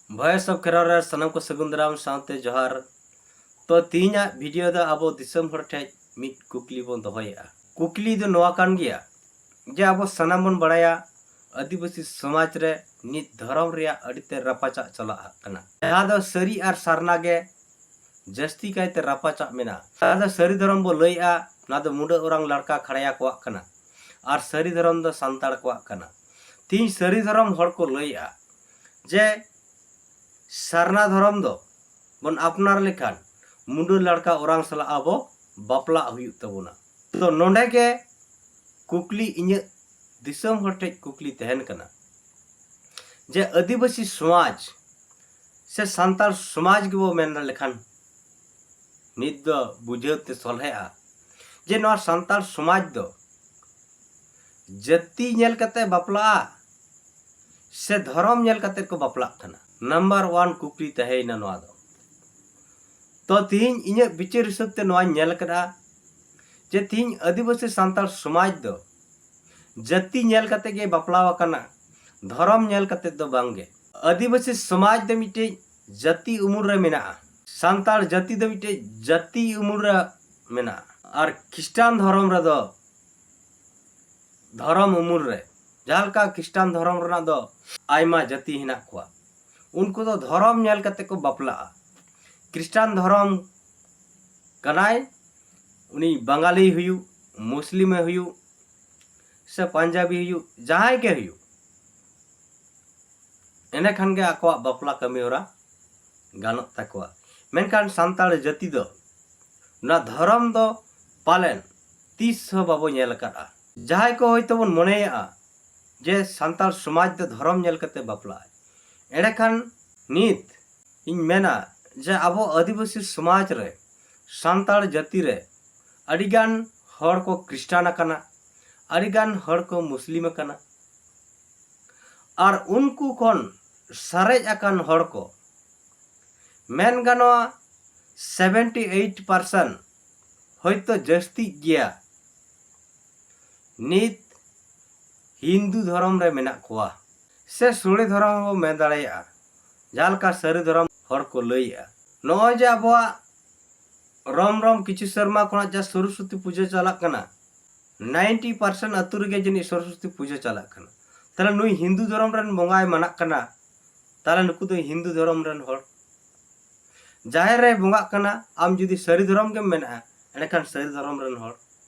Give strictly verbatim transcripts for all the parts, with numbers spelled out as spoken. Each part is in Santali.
Voice of Kherol ᱨᱮ ᱥᱟᱱᱟᱢ ᱠᱚ ᱥᱟᱹᱜᱩᱱ ᱫᱟᱨᱟᱢ ᱥᱟᱶᱛᱮ ᱡᱚᱦᱟᱨ᱾ ᱛᱚ, ᱛᱮᱦᱮᱧᱟᱜ ᱵᱷᱤᱰᱤᱭᱳ ᱫᱚ ᱟᱵᱚ ᱫᱤᱥᱚᱢ ᱦᱚᱲ ᱴᱷᱮᱱ ᱢᱤᱫ ᱠᱩᱠᱞᱤ ᱵᱚᱱ ᱫᱚᱦᱚᱭᱮᱫᱼᱟ᱾ ᱠᱩᱠᱞᱤ ᱫᱚ ᱱᱚᱣᱟ ᱠᱟᱱ ᱜᱮᱭᱟ ᱡᱮ ᱟᱵᱚ ᱥᱟᱱᱟᱢ ᱵᱚᱱ ᱵᱟᱲᱟᱭᱟ, ᱟᱹᱫᱤᱵᱟᱹᱥᱤ ᱥᱚᱢᱟᱡᱽ ᱨᱮ ᱱᱤᱛ ᱫᱷᱚᱨᱚᱢ ᱨᱮᱭᱟᱜ ᱟᱹᱰᱤᱛᱮ ᱨᱟᱯᱟᱪᱟᱜ ᱪᱟᱞᱟᱜ ᱠᱟᱱᱟ, ᱡᱟᱦᱟᱸ ᱫᱚ ᱥᱟᱹᱨᱤ ᱟᱨ ᱥᱟᱨᱱᱟ ᱜᱮ ᱡᱟᱹᱥᱛᱤ ᱠᱟᱭᱛᱮ ᱨᱟᱯᱟᱪᱟᱜ ᱢᱮᱱᱟᱜᱼᱟ᱾ ᱡᱟᱦᱟᱸ ᱫᱚ ᱥᱟᱹᱨᱤ ᱫᱷᱚᱨᱚᱢ ᱵᱚ ᱞᱟᱹᱭᱮᱜᱼᱟ, ᱚᱱᱟ ᱫᱚ ᱢᱩᱰᱟᱹ ᱚᱨᱟᱝ ᱞᱟᱲᱠᱟ ᱠᱷᱟᱲᱭᱟ ᱠᱚᱣᱟᱜ ᱠᱟᱱᱟ, ᱟᱨ ᱥᱟᱹᱨᱤ ᱫᱷᱚᱨᱚᱢ ᱫᱚ ᱥᱟᱱᱛᱟᱲ ᱠᱚᱣᱟᱜ ᱠᱟᱱᱟ᱾ ᱛᱮᱦᱤᱧ ᱥᱟᱹᱨᱤ ᱫᱷᱚᱨᱚᱢ ᱦᱚᱲ ᱠᱚ ᱞᱟᱹᱭᱮᱜᱼᱟ ᱡᱮ ᱥᱟᱨᱱᱟ ᱫᱷᱚᱨᱚᱢ ᱫᱚ ᱵᱚᱱ ᱟᱯᱱᱟᱨ ᱞᱮᱠᱷᱟᱱ ᱢᱩᱰᱟᱹ ᱞᱟᱲᱠᱟ ᱚᱨᱟᱝ ᱥᱟᱞᱟᱜ ᱟᱵᱚ ᱵᱟᱯᱞᱟᱜ ᱦᱩᱭᱩᱜ ᱛᱟᱵᱚᱱᱟ᱾ ᱛᱚ, ᱱᱚᱰᱮ ᱜᱮ ᱠᱩᱠᱞᱤ ᱤᱧᱟᱹᱜ ᱫᱤᱥᱚᱢ ᱦᱚᱲ ᱴᱷᱮᱱ ᱠᱩᱠᱞᱤ ᱛᱟᱦᱮᱱ ᱠᱟᱱᱟ ᱡᱮ ᱟᱹᱫᱤᱵᱟᱹᱥᱤ ᱥᱚᱢᱟᱡᱽ ᱥᱮ ᱥᱟᱱᱛᱟᱲ ᱥᱚᱢᱟᱡᱽ ᱜᱮᱵᱚ ᱢᱮᱱ ᱞᱮᱠᱷᱟᱱ ᱱᱤᱛ ᱫᱚ ᱵᱩᱡᱷᱟᱹᱣ ᱛᱮ ᱥᱚᱞᱦᱮᱜᱼᱟ ᱡᱮ ᱱᱚᱣᱟ ᱥᱟᱱᱛᱟᱲ ᱥᱚᱢᱟᱡᱽ ᱫᱚ ᱡᱟᱹᱛᱤ ᱧᱮᱞ ᱠᱟᱛᱮ ᱵᱟᱯᱞᱟᱜᱼᱟ ᱥᱮ ᱫᱷᱚᱨᱚᱢ ᱧᱮᱞ ᱠᱟᱛᱮ ᱠᱚ ᱵᱟᱯᱞᱟᱜ ᱠᱟᱱᱟ? ᱱᱟᱢᱵᱟᱨ ᱳᱣᱟᱱ ᱠᱩᱠᱞᱤ ᱛᱟᱦᱮᱸᱭᱮᱱᱟ ᱱᱚᱣᱟ ᱫᱚ᱾ ᱛᱚ, ᱛᱤᱦᱤᱧ ᱤᱧᱟᱹᱜ ᱵᱤᱪᱟᱹᱨ ᱦᱤᱥᱟᱹᱵ ᱛᱮ ᱱᱚᱣᱟᱧ ᱧᱮᱞ ᱟᱠᱟᱫᱼᱟ ᱡᱮ ᱛᱤᱦᱤᱧ ᱟᱹᱫᱤᱵᱟᱹᱥᱤ ᱥᱟᱱᱛᱟᱲ ᱥᱚᱢᱟᱡᱽ ᱫᱚ ᱡᱟᱹᱛᱤ ᱧᱮᱞ ᱠᱟᱛᱮ ᱜᱮ ᱵᱟᱯᱞᱟ ᱟᱠᱟᱱᱟ, ᱫᱷᱚᱨᱚᱢ ᱧᱮᱞ ᱠᱟᱛᱮ ᱫᱚ ᱵᱟᱝ ᱜᱮ᱾ ᱟᱹᱫᱤᱵᱟᱹᱥᱤ ᱥᱚᱢᱟᱡᱽ ᱫᱚ ᱢᱤᱫᱴᱮᱡ ᱡᱟᱹᱛᱤ ᱩᱢᱩᱞ ᱨᱮ ᱢᱮᱱᱟᱜᱼᱟ, ᱥᱟᱱᱛᱟᱲ ᱡᱟᱹᱛᱤ ᱫᱚ ᱢᱤᱫᱴᱮᱡ ᱡᱟᱹᱛᱤ ᱩᱢᱩᱞ ᱨᱮ ᱢᱮᱱᱟᱜᱼᱟ᱾ ᱟᱨ ᱠᱷᱨᱤᱥᱴᱟᱱ ᱫᱷᱚᱨᱚᱢ ᱨᱮᱫᱚ ᱫᱷᱚᱨᱚᱢ ᱩᱢᱩᱞ ᱨᱮ, ᱡᱟᱦᱟᱸ ᱞᱮᱠᱟ ᱠᱷᱨᱤᱥᱴᱟᱱ ᱫᱷᱚᱨᱚᱢ ᱨᱮᱱᱟᱜ ᱫᱚ ᱟᱭᱢᱟ ᱡᱟᱹᱛᱤ ᱦᱮᱱᱟᱜ ᱠᱚᱣᱟ, ᱩᱱᱠᱩ ᱫᱚ ᱫᱷᱚᱨᱚᱢ ᱧᱮᱞ ᱠᱟᱛᱮ ᱠᱚ ᱵᱟᱯᱞᱟᱜᱼᱟ᱾ ᱠᱷᱨᱤᱥᱴᱟᱱ ᱫᱷᱚᱨᱚᱢ ᱠᱟᱱᱟᱭ, ᱩᱱᱤ ᱵᱟᱝᱜᱟᱞᱤ ᱦᱩᱭᱩᱜ, ᱢᱩᱥᱞᱤᱢᱮ ᱦᱩᱭᱩᱜ, ᱥᱮ ᱯᱟᱧᱡᱟᱵᱤ ᱦᱩᱭᱩᱜ, ᱡᱟᱦᱟᱸᱭ ᱜᱮ ᱦᱩᱭᱩᱜ, ᱮᱸᱰᱮᱠᱷᱟᱱ ᱜᱮ ᱟᱠᱚᱣᱟᱜ ᱵᱟᱯᱞᱟ ᱠᱟᱹᱢᱤ ᱦᱚᱨᱟ ᱜᱟᱱᱚᱜ ᱛᱟᱠᱚᱣᱟ᱾ ᱢᱮᱱᱠᱷᱟᱱ ᱥᱟᱱᱛᱟᱲ ᱡᱟᱹᱛᱤ ᱫᱚ ᱱᱚᱣᱟ ᱫᱷᱚᱨᱚᱢ ᱫᱚ ᱯᱟᱞᱮᱱ ᱛᱤᱥ ᱦᱚᱸ ᱵᱟᱵᱚ ᱧᱮᱞ ᱟᱠᱟᱫᱼᱟ᱾ ᱡᱟᱦᱟᱸᱭ ᱠᱚ ᱦᱚᱭᱛᱳ ᱵᱚᱱ ᱢᱚᱱᱮᱭᱮᱫᱼᱟ ᱡᱮ ᱥᱟᱱᱛᱟᱲ ᱥᱚᱢᱟᱡᱽ ᱫᱚ ᱫᱷᱚᱨᱚᱢ ᱧᱮᱞ ᱠᱟᱛᱮ ᱵᱟᱯᱞᱟᱜᱼᱟᱭ, ᱮᱸᱰᱮᱠᱷᱟᱱ ᱱᱤᱛ ᱤᱧ ᱢᱮᱱᱟ ᱡᱮ ᱟᱵᱚ ᱟᱹᱫᱤᱵᱟᱹᱥᱤ ᱥᱚᱢᱟᱡᱽ ᱨᱮ, ᱥᱟᱱᱛᱟᱲ ᱡᱟᱹᱛᱤ ᱨᱮ ᱟᱹᱰᱤᱜᱟᱱ ᱦᱚᱲ ᱠᱚ ᱠᱷᱨᱤᱥᱴᱟᱱ ᱟᱠᱟᱱᱟ, ᱟᱹᱰᱤᱜᱟᱱ ᱦᱚᱲ ᱠᱚ ᱢᱩᱥᱞᱤᱢ ᱟᱠᱟᱱᱟ᱾ ᱟᱨ ᱩᱱᱠᱩ ᱠᱷᱚᱱ ᱥᱟᱨᱮᱡ ᱟᱠᱟᱱ ᱦᱚᱲ ᱠᱚ, ᱢᱮᱱ ᱜᱟᱱᱚᱜᱼᱟ, ᱥᱮᱵᱷᱮᱱᱴᱤ ᱮᱭᱤᱴ ᱯᱟᱨᱥᱮᱱᱴ ᱦᱚᱭᱛᱳ ᱡᱟᱹᱥᱛᱤᱜ ᱜᱮᱭᱟ, ᱱᱤᱛ ᱦᱤᱱᱫᱩ ᱫᱷᱚᱨᱚᱢ ᱨᱮ ᱢᱮᱱᱟᱜ ᱠᱚᱣᱟ, ᱥᱮ ᱥᱳᱲᱮ ᱫᱷᱚᱨᱚᱢ ᱦᱚᱸᱵᱚ ᱢᱮᱱ ᱫᱟᱲᱮᱭᱟᱜᱼᱟ᱾ ᱡᱟᱦᱟᱸ ᱞᱮᱠᱟ ᱥᱟᱹᱨᱤ ᱫᱷᱚᱨᱚᱢ ᱦᱚᱲ ᱠᱚ ᱞᱟᱹᱭᱮᱜᱼᱟ᱾ ᱱᱚᱜᱼᱚᱭ ᱡᱮ ᱟᱵᱚᱣᱟᱜ ᱨᱚᱢ ᱨᱚᱢ ᱠᱤᱪᱷᱩ ᱥᱮᱨᱢᱟ ᱠᱷᱚᱱᱟᱜ ᱡᱟ ᱥᱚᱨᱚᱥᱚᱛᱤ ᱯᱩᱡᱟᱹ ᱪᱟᱞᱟᱜ ᱠᱟᱱᱟ, ᱱᱟᱭᱤᱱᱴᱤ ᱯᱟᱨᱥᱮᱱᱴ ᱟᱹᱛᱩ ᱨᱮᱜᱮ ᱡᱟᱹᱱᱤᱡ ᱥᱚᱨᱚᱥᱚᱛᱤ ᱯᱩᱡᱟᱹ ᱪᱟᱞᱟᱜ ᱠᱟᱱᱟ᱾ ᱛᱟᱦᱞᱮ ᱱᱩᱭ ᱦᱤᱱᱫᱩ ᱫᱷᱚᱨᱚᱢ ᱨᱮᱱ ᱵᱚᱸᱜᱟᱭ ᱢᱟᱱᱟᱜ ᱠᱟᱱᱟ, ᱛᱟᱦᱞᱮ ᱱᱩᱠᱩ ᱫᱚ ᱦᱤᱱᱫᱩ ᱫᱷᱚᱨᱚᱢ ᱨᱮᱱ ᱦᱚᱲ᱾ ᱡᱟᱦᱮᱨ ᱨᱮᱭ ᱵᱚᱸᱜᱟᱜ ᱠᱟᱱᱟ, ᱟᱢ ᱡᱩᱫᱤ ᱥᱟᱹᱨᱤ ᱫᱷᱚᱨᱚᱢ ᱜᱮᱢ ᱢᱮᱱᱟ, ᱮᱸᱰᱮᱠᱷᱟᱱ ᱥᱟᱹᱨᱤ ᱫᱷᱚᱨᱚᱢ ᱨᱮᱱ ᱦᱚᱲ᱾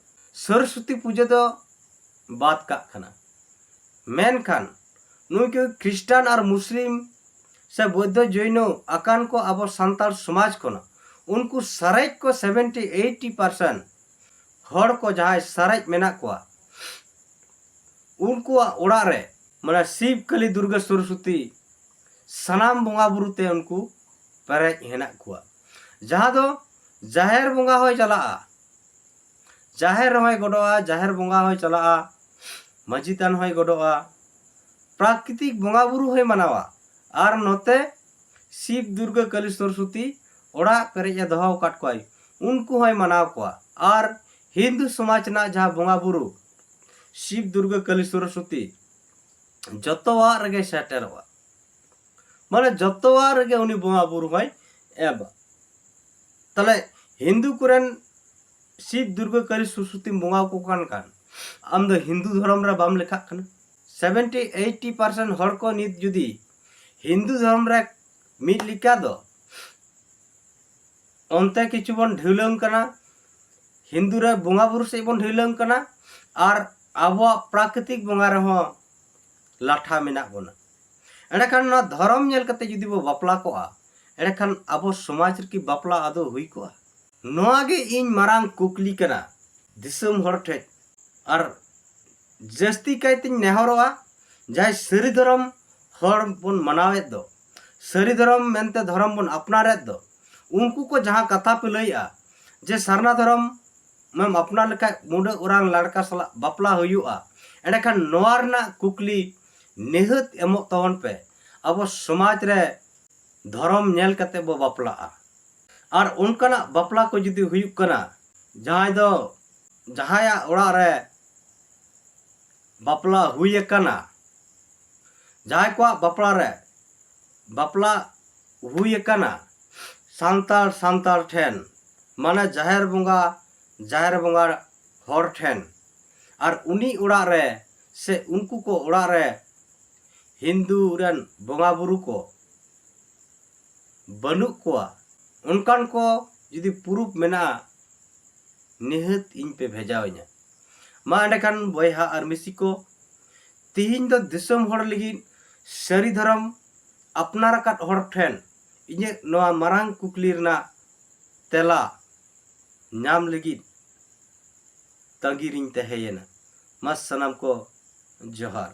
ᱥᱚᱨᱚᱥᱚᱛᱤ ᱯᱩᱡᱟᱹ ᱫᱚ ᱵᱟᱫ ᱠᱟᱜ ᱠᱟᱱᱟ᱾ ᱢᱮᱱᱠᱷᱟᱱ ᱱᱩᱭ ᱠᱚ ᱠᱷᱨᱤᱥᱴᱟᱱ ᱟᱨ ᱢᱩᱥᱞᱤᱢ ᱥᱮ ᱵᱳᱫᱽᱫᱷᱚ ᱡᱳᱭᱱᱚ ᱟᱠᱟᱱ ᱠᱚ ᱟᱵᱚ ᱥᱟᱱᱛᱟᱲ ᱥᱚᱢᱟᱡᱽ ᱠᱷᱚᱱᱟᱜ ᱩᱱᱠᱩ ᱥᱟᱨᱮᱡ ᱠᱚ ᱥᱮᱵᱷᱮᱱᱴᱤ ᱮᱭᱤᱴᱤ ᱯᱟᱨᱥᱮᱱᱴ ᱦᱚᱲ ᱠᱚ ᱡᱟᱦᱟᱸᱭ ᱥᱟᱨᱮᱡ ᱢᱮᱱᱟᱜ ᱠᱚᱣᱟ, ᱩᱱᱠᱩᱣᱟᱜ ᱚᱲᱟᱜ ᱨᱮ ᱢᱟᱱᱮ ᱥᱤᱵ ᱠᱟᱹᱞᱤ ᱫᱩᱨᱜᱟᱹ ᱥᱚᱨᱚᱥᱚᱛᱤ ᱥᱟᱱᱟᱢ ᱵᱚᱸᱜᱟ ᱵᱩᱨᱩ ᱛᱮ ᱩᱱᱠᱩ ᱯᱮᱨᱮᱡ ᱦᱮᱱᱟᱜ ᱠᱚᱣᱟ᱾ ᱡᱟᱦᱟᱸ ᱫᱚ ᱡᱟᱦᱮᱨ ᱵᱚᱸᱜᱟ ᱦᱚᱸᱭ ᱪᱟᱞᱟᱜᱼᱟ, ᱡᱟᱦᱮᱨ ᱨᱮᱦᱚᱸᱭ ᱜᱚᱰᱚᱜᱼᱟ, ᱡᱟᱦᱮᱨ ᱵᱚᱸᱜᱟ ᱦᱚᱸᱭ ᱪᱟᱞᱟᱜᱼᱟ, ᱢᱟᱹᱡᱷᱤ ᱛᱷᱟᱱ ᱦᱚᱸᱭ ᱜᱚᱰᱚᱜᱼᱟ, ᱯᱨᱟᱠᱨᱤᱛᱤᱠ ᱵᱚᱸᱜᱟ ᱵᱩᱨᱩ ᱦᱚᱸᱭ ᱢᱟᱱᱟᱣᱟ᱾ ᱟᱨ ᱱᱚᱛᱮ ᱥᱤᱵ ᱫᱩᱨᱜᱟᱹ ᱠᱟᱹᱞᱤ ᱥᱚᱨᱚᱥᱚᱛᱤ ᱚᱲᱟᱜ ᱯᱮᱨᱮᱡ ᱮ ᱫᱚᱦᱚ ᱟᱠᱟᱫ ᱠᱚᱣᱟᱭ, ᱩᱱᱠᱩ ᱦᱚᱸᱭ ᱢᱟᱱᱟᱣ ᱠᱚᱣᱟ᱾ ᱟᱨ ᱦᱤᱱᱫᱩ ᱥᱚᱢᱟᱡᱽ ᱨᱮᱱᱟᱜ ᱡᱟᱦᱟᱸ ᱵᱚᱸᱜᱟ ᱵᱩᱨᱩ ᱥᱤᱵ ᱫᱩᱨᱜᱟᱹ ᱠᱟᱹᱞᱤ ᱥᱚᱨᱚᱥᱚᱛᱤ ᱡᱚᱛᱚᱣᱟᱜ ᱨᱮᱜᱮ ᱥᱮᱴᱮᱨᱚᱜᱼᱟ, ᱢᱟᱱᱮ ᱡᱚᱛᱚᱣᱟᱜ ᱨᱮᱜᱮ ᱩᱱᱤ ᱵᱚᱸᱜᱟ ᱵᱩᱨᱩ ᱦᱚᱸᱭ ᱮᱢᱟ᱾ ᱛᱟᱦᱞᱮ ᱦᱤᱱᱫᱩ ᱠᱚᱨᱮᱱ ᱥᱤᱵ ᱫᱩᱨᱜᱟᱹ ᱠᱟᱹᱞᱤ ᱥᱚᱨᱚᱥᱚᱛᱤᱢ ᱵᱚᱸᱜᱟ ᱟᱠᱚ ᱠᱟᱱ ᱠᱷᱟᱱ, ᱟᱢ ᱫᱚ ᱦᱤᱱᱫᱩ ᱫᱷᱚᱨᱚᱢ ᱨᱮ ᱵᱟᱢ ᱞᱮᱠᱷᱟᱜ ᱠᱟᱱᱟ᱾ ᱥᱮᱵᱷᱮᱱᱴᱤ ᱮᱭᱤᱴᱤ ᱯᱟᱨᱥᱮᱱᱴ ᱦᱚᱲ ᱠᱚ ᱱᱤᱛ ᱡᱩᱫᱤ ᱦᱤᱱᱫᱩ ᱫᱷᱚᱨᱚᱢ ᱨᱮ ᱢᱤᱫ ᱞᱮᱠᱟ ᱫᱚ, ᱚᱱᱛᱮ ᱠᱤᱪᱷᱩ ᱵᱚᱱ ᱰᱷᱤᱞᱟᱹᱝ ᱠᱟᱱᱟ, ᱦᱤᱱᱫᱩ ᱨᱮ ᱵᱚᱸᱜᱟ ᱵᱩᱨᱩ ᱥᱮᱫ ᱵᱚᱱ ᱰᱷᱤᱞᱟᱹᱝ ᱠᱟᱱᱟ, ᱟᱨ ᱟᱵᱚᱣᱟᱜ ᱯᱨᱟᱠᱨᱤᱛᱤᱠ ᱵᱚᱸᱜᱟ ᱨᱮᱦᱚᱸ ᱞᱟᱴᱷᱟ ᱢᱮᱱᱟᱜ ᱵᱚᱱᱟ᱾ ᱮᱸᱰᱮᱠᱷᱟᱱ ᱱᱚᱣᱟ ᱫᱷᱚᱨᱚᱢ ᱧᱮᱞ ᱠᱟᱛᱮ ᱡᱩᱫᱤ ᱵᱚ ᱵᱟᱯᱞᱟ ᱠᱚᱜᱼᱟ, ᱮᱸᱰᱮᱠᱷᱟᱱ ᱟᱵᱚ ᱥᱚᱢᱟᱡᱽ ᱨᱮᱠᱤ ᱵᱟᱯᱞᱟ ᱟᱫᱚ ᱦᱩᱭ ᱠᱚᱜᱼᱟ? ᱱᱚᱣᱟ ᱜᱮ ᱤᱧ ᱢᱟᱨᱟᱝ ᱠᱩᱠᱞᱤ ᱠᱟᱱᱟ ᱫᱤᱥᱚᱢ ᱦᱚᱲ ᱴᱷᱮᱡ᱾ ᱟᱨ ᱡᱟᱹᱥᱛᱤ ᱠᱟᱭᱛᱮᱧ ᱱᱮᱦᱚᱨᱚᱜᱼᱟ, ᱡᱟᱦᱟᱸᱭ ᱥᱟᱹᱨᱤ ᱫᱷᱚᱨᱚᱢ ᱦᱚᱲ ᱵᱚᱱ ᱢᱟᱱᱟᱣᱮᱫ ᱫᱚ, ᱥᱟᱹᱨᱤ ᱫᱷᱚᱨᱚᱢ ᱢᱮᱱᱛᱮ ᱫᱷᱚᱨᱚᱢ ᱵᱚᱱ ᱟᱯᱱᱟᱨᱮᱫ ᱫᱚ, ᱩᱱᱠᱩ ᱠᱚ ᱡᱟᱦᱟᱸ ᱠᱟᱛᱷᱟ ᱯᱮ ᱞᱟᱹᱭᱮᱜᱼᱟ ᱡᱮ ᱥᱟᱨᱱᱟ ᱫᱷᱚᱨᱚᱢ ᱮᱢ ᱟᱯᱱᱟᱨ ᱞᱮᱠᱷᱟᱡ ᱢᱩᱰᱟᱹ ᱚᱨᱟᱝ ᱞᱟᱲᱠᱟ ᱥᱟᱞᱟᱜ ᱵᱟᱯᱞᱟ ᱦᱩᱭᱩᱜᱼᱟ, ᱮᱸᱰᱮᱠᱷᱟᱱ ᱱᱚᱣᱟ ᱨᱮᱱᱟᱜ ᱠᱩᱠᱞᱤ ᱱᱤᱦᱟᱹᱛ ᱮᱢᱚᱜ ᱛᱟᱵᱚᱱ ᱯᱮ᱾ ᱟᱵᱚ ᱥᱚᱢᱟᱡᱽ ᱨᱮ ᱫᱷᱚᱨᱚᱢ ᱧᱮᱞ ᱠᱟᱛᱮ ᱵᱚ ᱵᱟᱯᱞᱟᱜᱼᱟ᱾ ᱟᱨ ᱚᱱᱠᱟᱱᱟᱜ ᱵᱟᱯᱞᱟ ᱠᱚ ᱡᱩᱫᱤ ᱦᱩᱭᱩᱜ ᱠᱟᱱᱟ, ᱡᱟᱦᱟᱸᱭ ᱫᱚ, ᱡᱟᱦᱟᱸᱭᱟᱜ ᱚᱲᱟᱜ ᱨᱮ ᱵᱟᱯᱞᱟ ᱦᱩᱭ ᱟᱠᱟᱱᱟ, ᱡᱟᱦᱟᱸᱭ ᱠᱚᱣᱟᱜ ᱵᱟᱯᱞᱟ ᱨᱮ ᱵᱟᱯᱞᱟ ᱦᱩᱭ ᱟᱠᱟᱱᱟ ᱥᱟᱱᱛᱟᱲ ᱥᱟᱱᱛᱟᱲ ᱴᱷᱮᱱ, ᱢᱟᱱᱮ ᱡᱟᱦᱮᱨ ᱵᱚᱸᱜᱟ ᱡᱟᱦᱮᱨ ᱵᱚᱸᱜᱟ ᱦᱚᱲ ᱴᱷᱮᱱ, ᱟᱨ ᱩᱱᱤ ᱚᱲᱟᱜ ᱨᱮ ᱥᱮ ᱩᱱᱠᱩ ᱠᱚ ᱚᱲᱟᱜ ᱨᱮ ᱦᱤᱱᱫᱩ ᱨᱮᱱ ᱵᱚᱸᱜᱟ ᱵᱩᱨᱩ ᱠᱚ ᱵᱟᱹᱱᱩᱜ ᱠᱚᱣᱟ, ᱚᱱᱠᱟᱱ ᱠᱚ ᱡᱩᱫᱤ ᱯᱩᱨᱩᱵ ᱢᱮᱱᱟᱜᱼᱟ, ᱱᱤᱦᱟᱹᱛ ᱤᱧ ᱯᱮ ᱵᱷᱮᱡᱟᱣᱟᱹᱧᱟ᱾ ᱢᱟ ᱮᱸᱰᱮᱠᱷᱟᱱ ᱵᱚᱭᱦᱟ ᱟᱨ ᱢᱤᱥᱤ ᱠᱚ, ᱛᱤᱦᱤᱧ ᱫᱚ ᱫᱤᱥᱚᱢ ᱦᱚᱲ ᱞᱟᱹᱜᱤᱫ ᱥᱟᱹᱨᱤ ᱫᱷᱚᱨᱚᱢ ᱟᱯᱱᱟᱨ ᱟᱠᱟᱫ ᱦᱚᱲ ᱴᱷᱮᱱ ᱤᱧᱟᱹᱜ ᱱᱚᱣᱟ ᱢᱟᱨᱟᱝ ᱠᱩᱠᱞᱤ ᱨᱮᱱᱟᱜ ᱛᱮᱞᱟ ᱧᱟᱢ ᱞᱟᱹᱜᱤᱫ ᱛᱟᱺᱜᱤ ᱨᱤᱧ ᱛᱟᱦᱮᱸᱭᱮᱱᱟ᱾ ᱢᱟ ᱥᱟᱱᱟᱢ ᱠᱚ ᱡᱚᱦᱟᱨ᱾